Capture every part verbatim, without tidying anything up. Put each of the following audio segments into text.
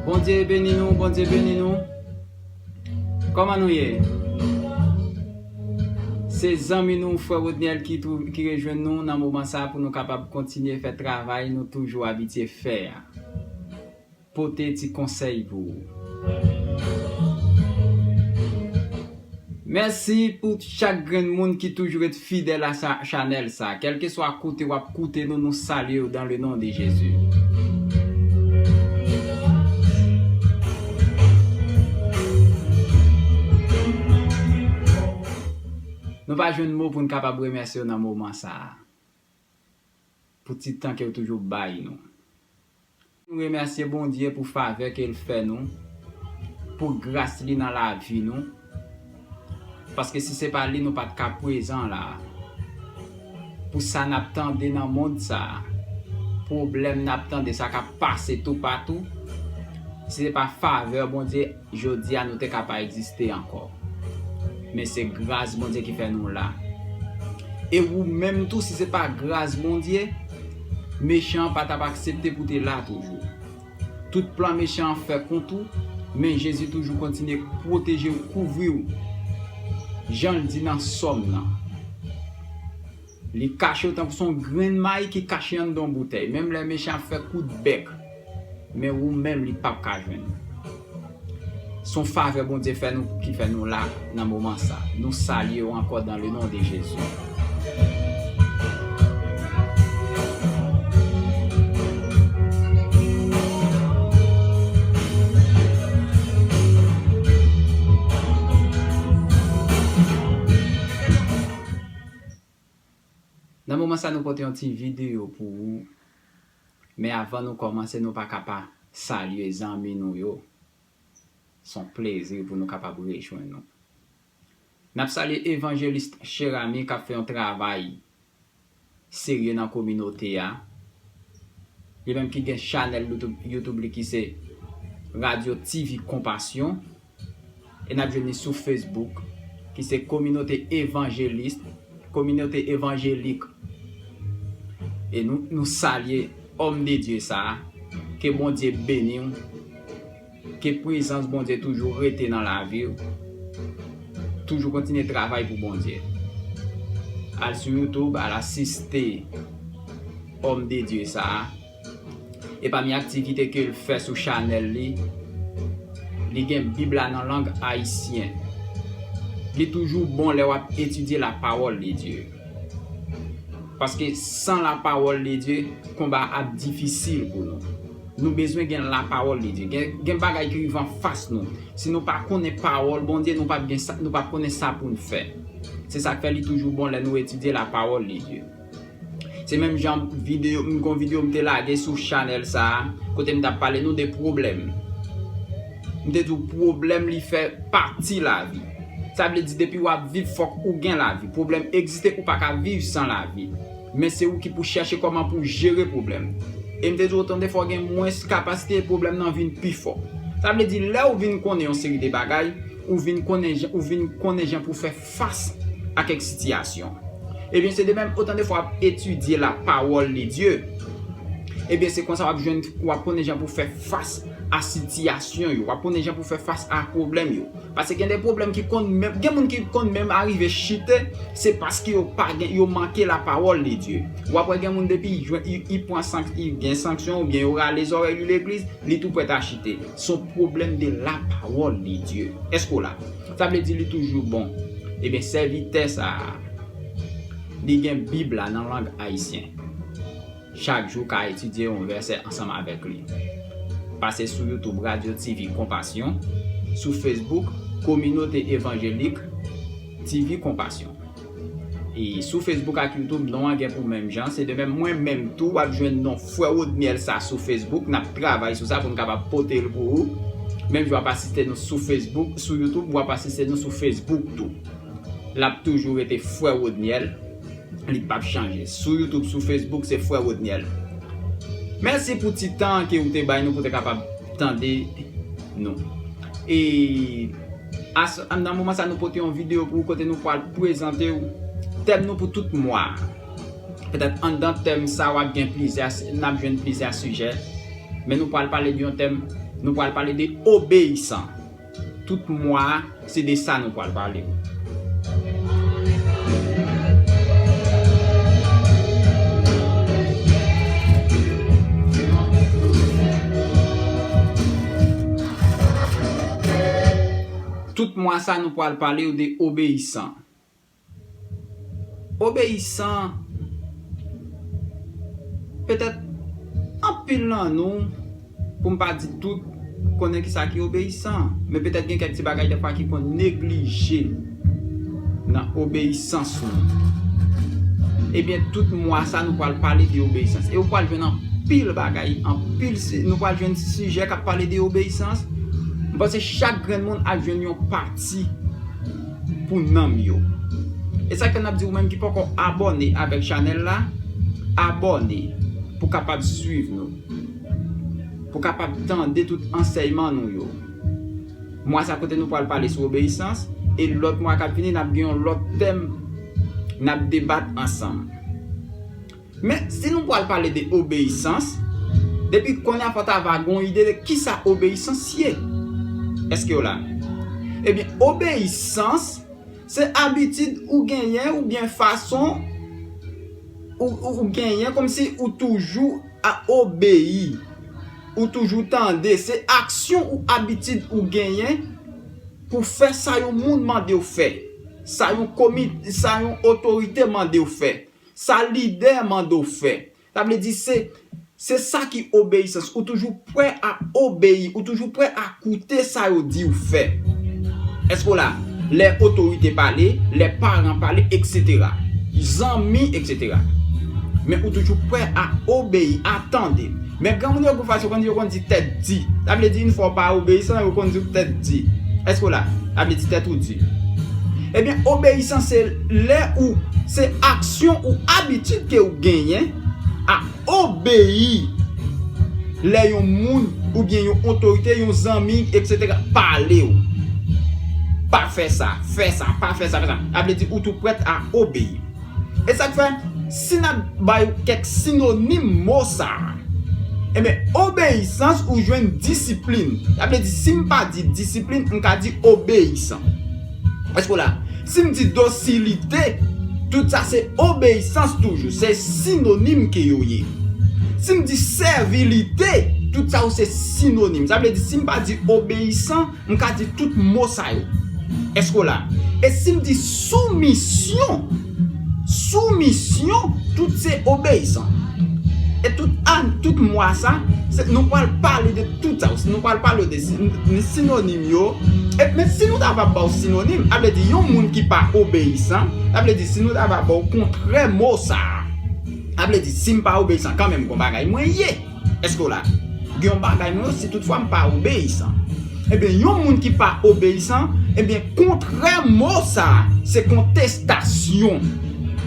Bondye beni nou, Bondye beni nou. Kòman nou ye? Se zanmi nou, frè Rodniel ki tou, ki rejwenn nou nan moman sa pou nou kapab kontinye fè travay nou toujou abitye fè a. Pote ti konsèy pou ou. Mèsi pou chak grenn moun ki toujou ret fidèl a sa, chanèl sa. Kèlkeswa kote w ap koute nou, nou salye w dans le nom de Jésus. Nou pa jwenn mo pou n kapab remèsye w nan moman sa a. Pou ti tan ke w toujou bay nou. Nou remèsye Bondye pou favè ke l fè nou, pou gras li nan lavi nou. Paske si se pa li, nou pa t ka prezan la. Pou sa n ap tande nan mond sa, pwoblèm n ap tande, sa k ap pase toupatou, si se pa favè Bondye, jodi a nou te ka pa egziste ankò. Men se gras Bondye ki fè nou la. E ou menm tou, si se pa gras Bondye, mechan an pa t ap aksepte pou te la toujou. Tout plan mechan an fè kont ou, men Jezi toujou kontinye pwoteje w, kouvri w. Jan l di nan Sòm nan. Li kache w tankou se yon grenn may ki kache anndan yon boutèy. Menm lè mechan ap fè kout bèk, men ou menm li p ap ka jwenn ou. Se yon favè Bondye fè nou ki fè nou la nan moman sa. Nou salye w ankò dans le nom de Jésus. Nan moman sa, nou pote yon ti videyo pou ou. Men avan nou kòmanse, nou pa ka pa salye zanmi nou yo. Se yon plezi pou nou kapab rejwenn nou. N ap salye evanjelis Cheramy k ap fè yon travay serye nan kominote a. Li menm ki gen chanèl YouTube, YouTube li ki se Radio T V Konpasyon. E n ap jwenn li sou Facebook, ki se Kominote Evanjelis, Kominote Evanjelik. E nou, nou salye òm de Dye sa a. Ke Bondye beni w. Ke prezans Bondye toujou rete nan lavi w. Toujou kontinye travay pou Bondye. Al sou YouTube, al asiste òm de Dye sa a. E pami aktivite ke l fè sou chanèl li, li gen Bib la nan lang ayisyen. Li toujou bon lè w ap etidye la parole de Dieu. Paske san la parole de Dieu, konba a ap difisil pou nou. Nou bezwen gen la parole de Dieu. Gen, gen bagay ki rive anfas nou. Si nou pa konnen pawòl Bondye, nou p ap gen sa, nou p ap konnen sa pou n fè. Se sa k fè li toujou bon lè nou etidye la parole de Dieu. Se menm jan videyo, m gon videyo m te lage sou chanèl sa a, kote m t ap pale nou de pwoblèm. M te di w pwoblèm li fè pati lavi. Sa vle di depi w ap viv fòk ou gen lavi. Pwoblèm egziste, ou pa ka viv san lavi. Men se ou ki pou chèche kòman pou w jere pwoblèm. E m te di w otan de fwa w gen mwens kapasite, pwoblèm nan vin pi fò. Sa vle di lè w vin konnen yon seri de bagay, ou vin konnen jan, ou vin konnen jan pou w fè fas a kèk sitiyasyon. Ebyen, se de menm, otan de fwa w ap etidye la parole de Dieu, ebyen, se konsa w ap jwenn, w ap konnen jan pou w fè fas a sitiyasyon yo, w ap konnen jan pou w fè fas a pwoblèm yo. Paske gen de pwoblèm ki konn menm, gen moun ki konn menm arive chite, se paske yo pa gen, yo manke la parole de Dieu. W ap wè gen moun depi i jwenn, i, i pran sank-, i gen sanksyon oubyen yo rale zòrèy li legliz, li tou prèt a chite. Se yon pwoblèm de la parole de Dieu. Èske w la? Sa vle di li toujou bon. Ebyen, sèvitè sa a, li gen Bib la nan lang ayisyen. Chak jou, ka etidye yon vèsè ansanm avèk li. Pase sou YouTube Radio T V Konpasyon, sou Facebook Kominote Evanjelik T V Konpasyon. E sou Facebook ak YouTube, non an gen pou menm jan. Se de menm, mwen menm tou, w ap jwenn non Frè Rodniel sa sou Facebook. N ap travay sou sa pou n kapab pote l pou ou. Menm jan w ap asiste nou sou Facebook, sou YouTube, w ap asiste nou sou Facebook tou. L ap toujou rete Frè Rodniel. Li p ap chanje. Sou YouTube, sou Facebook, se Frè Rodniel. Mèsi pou ti tan ke ou te bay nou pou te kapab tande nou. E as-, nan moman sa, nou pote yon videyo pou ou kote nou pral prezante w tèm nou pou tout mwa a. Petèt anndan tèm sa, w ap gen plizyè, n ap jwenn plizyè sijè. Men nou pral pale de yon tèm Nou pral pale de obeyisan. Tout mwa a, se de sa nou pral pale w. Tout mwa sa, nou pral pale w de obeyisan. Obeyisan, petèt anpil nan nou, pou m pa di tout, konnen kisa ki obeyisan, men petèt gen kèk ti bagay dèfwa ki konn neglije nan obeyisans nou. Ebyen, tout mwa sa, nou pral pale de obeyisans. E ou pral jwenn anpil bagay, anpil si-, nou pral jwenn sijè k ap pale de obeyisans. M panse chak grenn moun ap jwenn yon pati pou nanm yo. E sa k fè n ap di ou menm ki poko abòne avèk chanèl la, abòne pou kapab swiv nou, pou kapab tande tout ansèyman nou yo. Mwa sa kote nou pral pale sou obeyisans, e lòt mwa k ap vini, n ap gen yon lòt tèm n ap debat ansanm. Men, si nou pral pale de obeyisans, depi kounye a fò ta va gen yon ide de kisa obeyisans ye. Èske w la? Ebyen, obeyisans, se abitid ou genyen oubyen fason ou, ou, ou genyen, kòmsi ou toujou a obeyi. Ou toujou tande. Se aksyon ou abitid ou genyen pou fè sa yon moun mande w fè. Sa yon komi-, sa yon otorite mande w fè. Sa lidè mande w fè. Sa vle di se, se sa ki obeyisans. Ou toujou prè a obeyi. Ou toujou prè a koute sa yo di w fè. Èske w la? Lè otorite pale, lè paran pale, etsetera. Zanmi, etsetera. Men ou toujou prè a obeyi, a tande. Men granmoun yo gon fason konn di, yo konn di tèt di. Sa vle di, yon fwa w pa obeyisan, yo konn di w tèt di. Èske w la? Sa vle di tèt ou di. Ebyen, obeyisan se lè ou, se aksyon ou abitid ke ou genyen a obeyi lè yon moun oubyen yon otorite, yon zanmi, etsetera, pale w. Pa fè sa, fè sa, pa fè sa, fè sa. Sa vle di ou tou prèt a obeyi. E sa k fè, si n ap bay kèk sinonim mo sa a, ebyen, obeyisans ou jwenn disiplin. Sa vle di, si m pa di disiplin, m ka di obeyisan. Èske w la? Si m di dosilite, tout sa se obeyisans toujou. Se sinonim ke yo ye. Si m di sèvilite, tout sa yo se sinonim. Sa vle di, si m pa di obeyisan, m ka di tout mo sa yo. Èske w la? E si m di soumisyon, soumisyon, tout se obeyisan. E tout an, tout mwa sa, se, nou pral pale de tout sa. Nou pral pale de si-, sinonim yo. E, men si nou ta va ba w sinonim, sa vle di yon moun ki pa obeyisan, sa vle di si nou ta va ba w kontrè mo sa a, sa vle di si m pa obeyisan kanmenm, gon bagay mwen ye. Èske w la? Gen yon bagay mwen yo, si toutfwa m pa obeyisan. Ebyen, yon moun ki pa obeyisan, ebyen, kontrè mo sa a, se kontestasyon.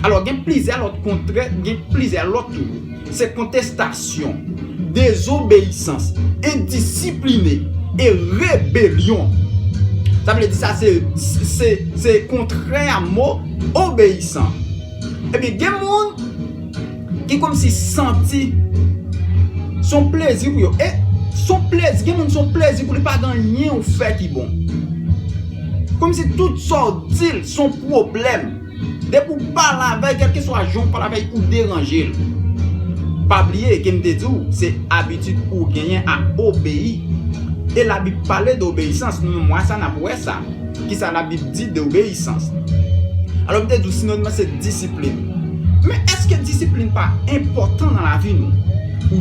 Alò, gen plizyè lòt kontrè, gen plizyè lòt toujou. Se kontestasyon, dezobeyisans, endisipline e rebelyon. Sa vle di sa se, se, se kontrè a mo obeyisan. Ebyen, gen moun ki kòmsi santi se yon plezi pou yo. E se yon plezi, gen moun se yon plezi pou li, pa gen anyen ou fè ki bon. Kòmsi tout sa w di l se yon pwoblèm. Depi w pale avè l, kèlkeswa jan w pale avè l, ou deranje l. Pa bliye ke m te di w, se abitid ou genyen a obeyi. E Labib pale de obeyisans, nou menm mwa sa n ap wè sa. Kisa Labib di de obeyisans? Alò, m te di w sinonim nan se disiplin. Men èske disiplin pa enpòtan nan lavi nou?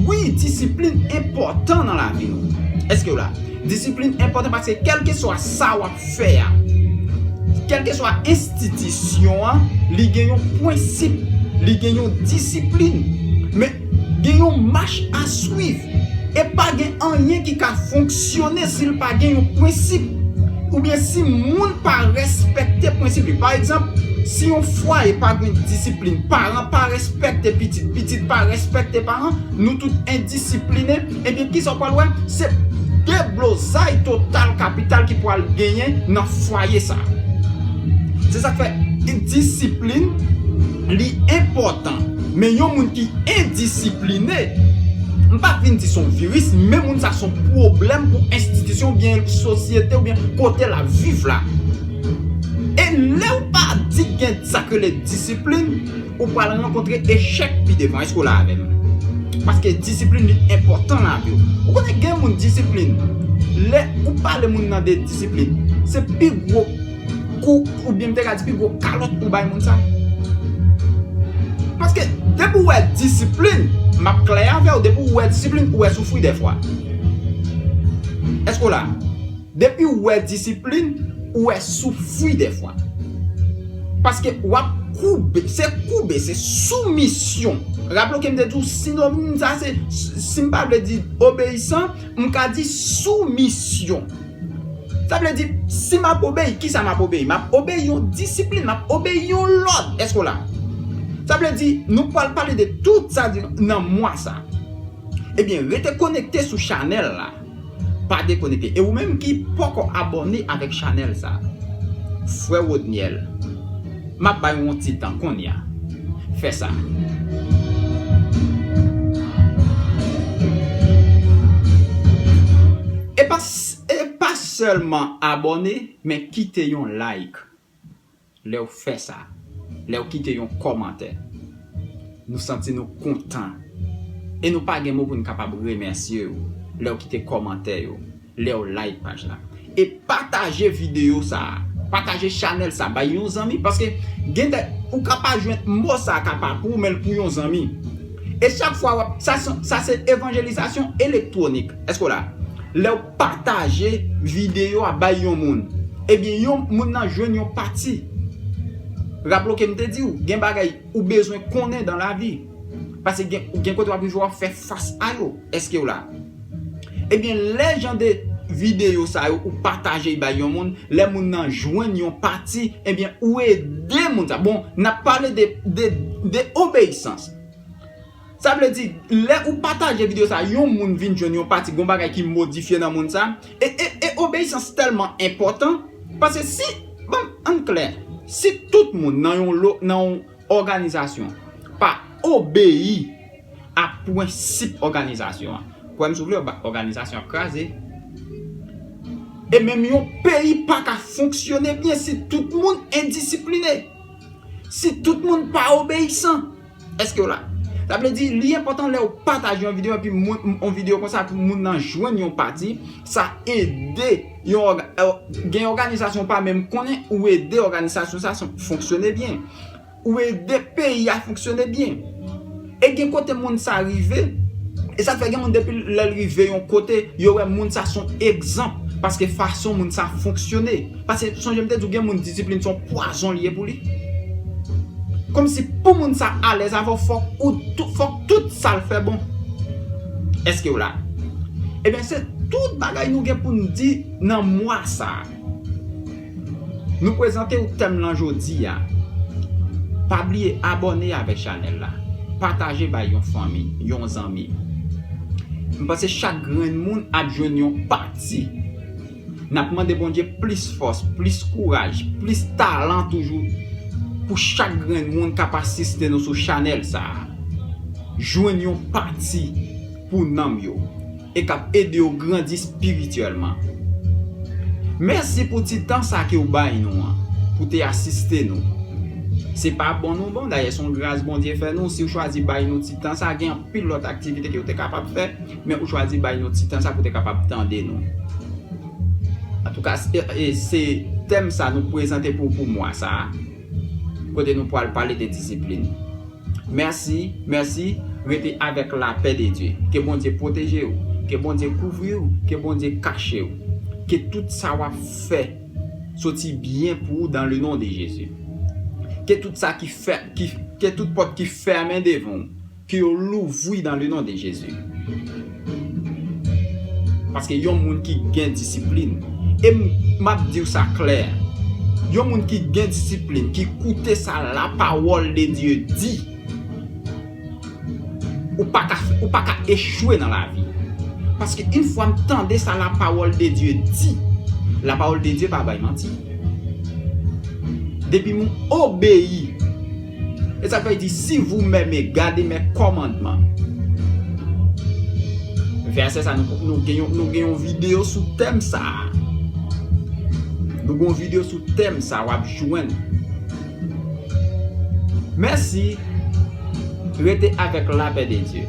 Wi, disiplin enpòtan nan lavi nou. Èske w la? Disiplin enpòtan paske kèlkeswa sa w ap fè a, kèlkeswa enstitisyon an, li gen yon prensip, li gen yon disiplin. Men gen yon mach a swiv. E pa gen anyen ki ka fonksyone si l pa gen yon prensip. Oubyen si moun pa respekte prensip li. Pa egzanp, si yon fwaye pa gen disiplin, paran pa respekte pitit, pitit pa respekte paran, nou tout endisipline, ebyen, kisa w pral wè? Se deblozay total kapital ki pral genyen nan fwaye sa. Se sa k fè disiplin, li enpòtan. Men yon moun ki endisipline, M pa vin di se yon viris, men moun sa se yon pwoblèm pou enstitisyon oubyen sosyete oubyen kote l ap viv la. E lè w pa di gen sa k rele disiplin, ou pral rankontre echèk pi devan. Èske w la avè m? Paske disiplin li enpòtan nan lavi w. Ou konnen gen moun disiplin. Lè ou pale moun nan de disiplin, se pi gwo kou, oubyen m te ka di pi gwo kalòt ou bay moun sa. Paske depi w wè disiplin, m ap klè avè w, depi w wè disiplin, ou wè soufri dèfwa. Èske w la? Depi w wè disiplin, ou wè soufri dèfwa. Paske w ap koube, se koube, se soumisyon. Raple w ke m te di w sinonim sa se, si m pa vle di obeyisan, m ka di soumisyon. Sa vle di, si m ap obeyi, kisa m ap obeyi? M ap obeyi yon disiplin, m ap obeyi yon lòd. Èske w la? Sa vle di, nou pral pale de tout sa di nan mwa sa. Ebyen, rete konekte sou chanèl la. Pa dekonekte. E ou menm ki poko abòne avèk chanèl sa, frè Rodniel, m ap bay yon ti tan kounye a. Fè sa. E pa, s- e pa sèlman abòne, men kite yon like. Lè w fè sa, lè w kite yon kòmantè, nou santi nou kontan. E nou pa gen mo pou n kapab remèsye w lè w kite kòmantè yo, lè w like paj la. E pataje videyo sa a, pataje chanèl sa, bay yon zanmi, paske gen de, ou ka pa jwenn mo sa a ka pa pou ou, men l pou yon zanmi. E chak fwa w ap, sa, se- sa se evanjelizasyon elektwonik. Èske w la? Lè w pataje videyo a bay yon moun, ebyen, yon moun nan jwenn yon pati. Raple w ke m te di w, gen bagay ou bezwen konnen dan lavi. Paske gen, gen kote w ap rive w ap fè fas a yo. Èske w la? Ebyen, lè jan de videyo sa yo ou pataje y bay yon moun, lè moun nan jwenn yon pati, ebyen, ou ede moun sa. Bon, n ap pale de, de, de obeyisans. Sa vle di, lè ou pataje videyo sa, yon moun vin jwenn yon pati, gon bagay ki modifye nan moun sa. E, e, e obeyisans tèlman enpòtan, paske si, bon, ann klè, si tout moun nan yon lo, nan yon òganizasyon pa obeyi a prensip òganizasyon an, kwè m si w vle, òganizasyon ap kraze. E menm yon peyi pa ka fonksyone byen si tout moun endisipline, si tout moun pa obeyisan. Èske w la? Sa vle di, li enpòtan lè w pataje yon videyo, epi moun, yon videyo konsa, pou moun nan jwenn yon pati, sa ede yon òga-, eh, gen òganizasyon w pa menm konnen, ou ede òganizasyon sa son-, fonksyone byen. Ou ede peyi a fonksyone byen. E gen kote moun sa rive, e sa fè gen moun depi lè l rive yon kote, yo wè moun sa son egzanp, paske fason moun sa fonksyone. Paske sonje m te di w gen moun disiplin se yon pwazon li ye pou li. Kòmsi pou moun sa alèz avè w, fòk ou tou, fòk tout sa l fè bon. Èske w la? Ebyen, se tout bagay nou gen pou n di nan mwa sa a. Nou prezante w tèm lan jodi a. Pa bliye abòne avèk chanèl la. Pataje bay yon fanmi, yon zanmi. M panse chak grenn moun ap jwenn yon pati. N ap mande Bondye plis fòs, plis kouraj, plis talan toujou pou chak grenn moun k ap asiste nou sou chanèl sa a. Jwenn yon pati pou nanm yo e k ap ede yo grandi espirityèlman. Mèsi pou ti tan sa ke w bay nou an, pou te asiste nou. Se pa bon nou bon, dayè se yon gras Bondye fè nou. Si w chwazi bay nou ti tan sa, gen anpil lòt aktivite ke w te kapab fè, men ou chwazi bay nou ti tan sa pou te kapab tande nou. Antouka, se, e, se tèm sa nou prezante pou, pou mwa sa a, kote nou pral pale de disiplin. Mèsi, mèsi, rete avèk lapè de Dye. Ke Bondye pwoteje w, ke Bondye kouvri w, ke Bondye kache w. Ke tout sa w ap fè soti byen pou ou dans le nom de Jésus. Ke tout sa ki fè, ki, ke tout pòt ki fèmen devan w, ke yo louvri dans le nom de Jésus. Paske yon moun ki gen disiplin, e m, m ap di w sa klè, yon moun ki gen disiplin, ki koute sa lapawòl de Dye di, ou pa ka, ou pa ka echwe nan lavi. Paske yon fwa m tande sa lapawòl de Dye di, lapawòl de Dye pa bay manti. Depi m obeyi, e sa fè di, si vous m'aimez, gardez mes commandements. Frè a sè sa, nou, nou gen yon, nou gen yon videyo sou tèm sa a. Nou gen yon videyo sou tèm sa a, w ap jwenn. Mèsi. Rete avèk lapè de Dye.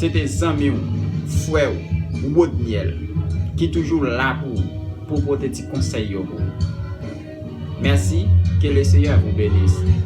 Se te zanmi w, frè w, Rodniel, ki toujou la pou ou, pou pote ti konsèy yo pou ou. Merci, que le Seigneur vous bénisse.